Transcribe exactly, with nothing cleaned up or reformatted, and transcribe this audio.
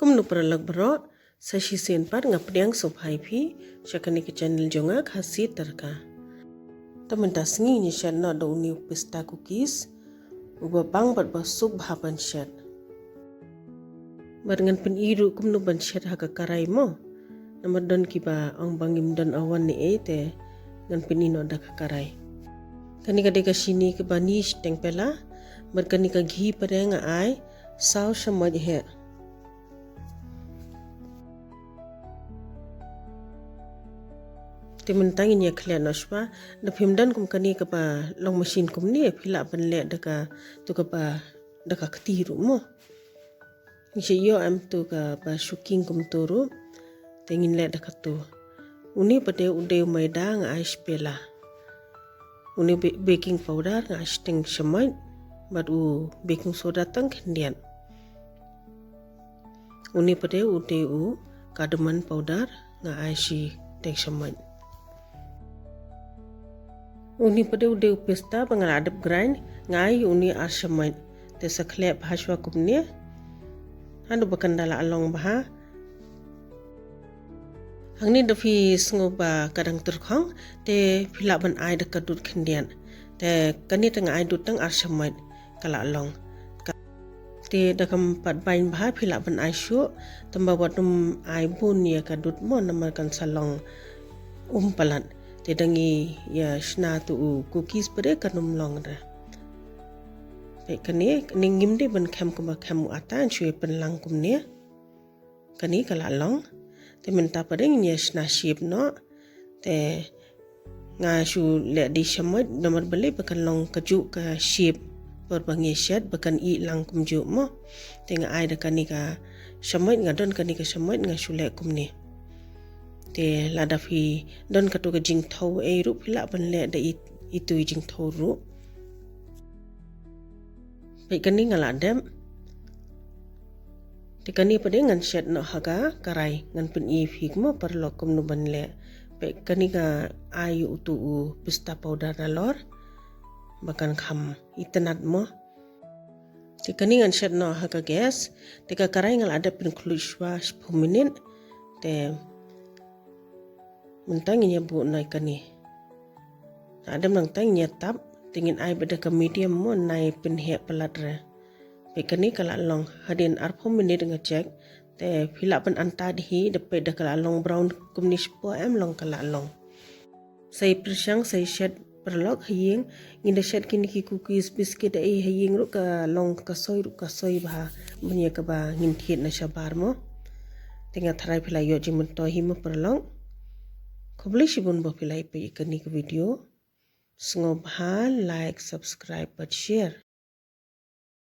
Kumno paralok baroh, sa shisien pat nga pdiang sngewbha ïa phi sha kane ka channel jong nga, Khasi Tadka. Te mynta sngi ngin ïa shet noh da une u pista cookies uba bang bad ba suk bha ban shet. Bad ngan pyni ruh kumno ban shet ha ka karai mo. Namar don kiba ong ba ngim don oven ne ei, te ngan pyni noh da ka karai. Kane ka dei ka shini kaba ni shiteng pela, bad kane ka ghee pat nga ai saw shamoit heh. Te mynta ngin ïa khleh noh shuwa. Da phim don kum kane kaba long machine kumne, phi lah ban leh da katu kaba, da ka kti ruh mo. Ngi shu ïoh em tu kaba shu king kumtu ruh, te ngin leh da katu. Une pat u dei u maida, nga ai shi pela. Une ba-, baking powder nga ai shiteng shamoit, bad u baking soda tang khyndiat. Une pat u dei u cardamom powder nga ai shiteng shamoit. Une pat u dei u pista ba nga la dep grind, nga ai une ar shamoit. Te sa khleh bha shuwa kumne haduh ba kan da la long bha. Hangne da phi sngew ba ka dang tyrkhong, te phi lah ban ai da ka dud khyndiat. Te kane te nga ai dud tang ar shamoit ka la long. Ka-, te da kam pat bain bha phi lah ban ai shuh, tangba wat nym ai bun ïa ka dud mo namar kan sa long um palat. Te da ngi ïa shna tu u cookies pat kan nym long re. Peit kane, kane ngim dei ban khem kumba khem u ata, ngan shu ïa pynlang kumne. Kane ka la long. Te mynta pat ngin ïa shna shape noh. Te nga shu leh da i shamoit namar balei ba kan long kajuh ka shape. Por ba ngi shet ba kan ih lang kumjuh mo. Te nga ai da kane ka shamoit, nga don kane ka shamoit, nga shu leh kumne. Te lada phi don katu ka jingthew ei ruh phi lah ban leh da i, itu i jingthew ruh. Peit kane nga la dep. Te kane pat ngan shet noh ha ka karai, ngan pyni phi mo paralok kumno ban leh. Peit kane nga ai utu u pista powder nalor ba kan kham itynnad mo. Te kane ngan shet noh ha ka gas. Te ka karai nga la dep pynkhluit shuwa shiphew minit. Te mynta ngin ïa buh noh ïa kane. Hadien nangta ngin ïa tap, te ngin ai beit da ka medium mo, nai pynheh palat re. Peit kane ka la long, hadien arphew minit nga check. Te phi lah ban anta da hi, da peit da ka la long brown kumne shapoh em, long ka la long. Sa ïa pyrshang, sa ïa shet paralok ha ïing, ngin da shet kine ki cookies biscuit da ei ha ïing ruh ka long ka soi ruh ka soi bha, ban ïa kaba ngin thied na shabar mo. Te nga tharai phi la ïoh jingmyntoi hi mo paralok. Khublei shibun ba phi la ïa peit ïa kane ka video. Sngewbha like, subscribe bad share.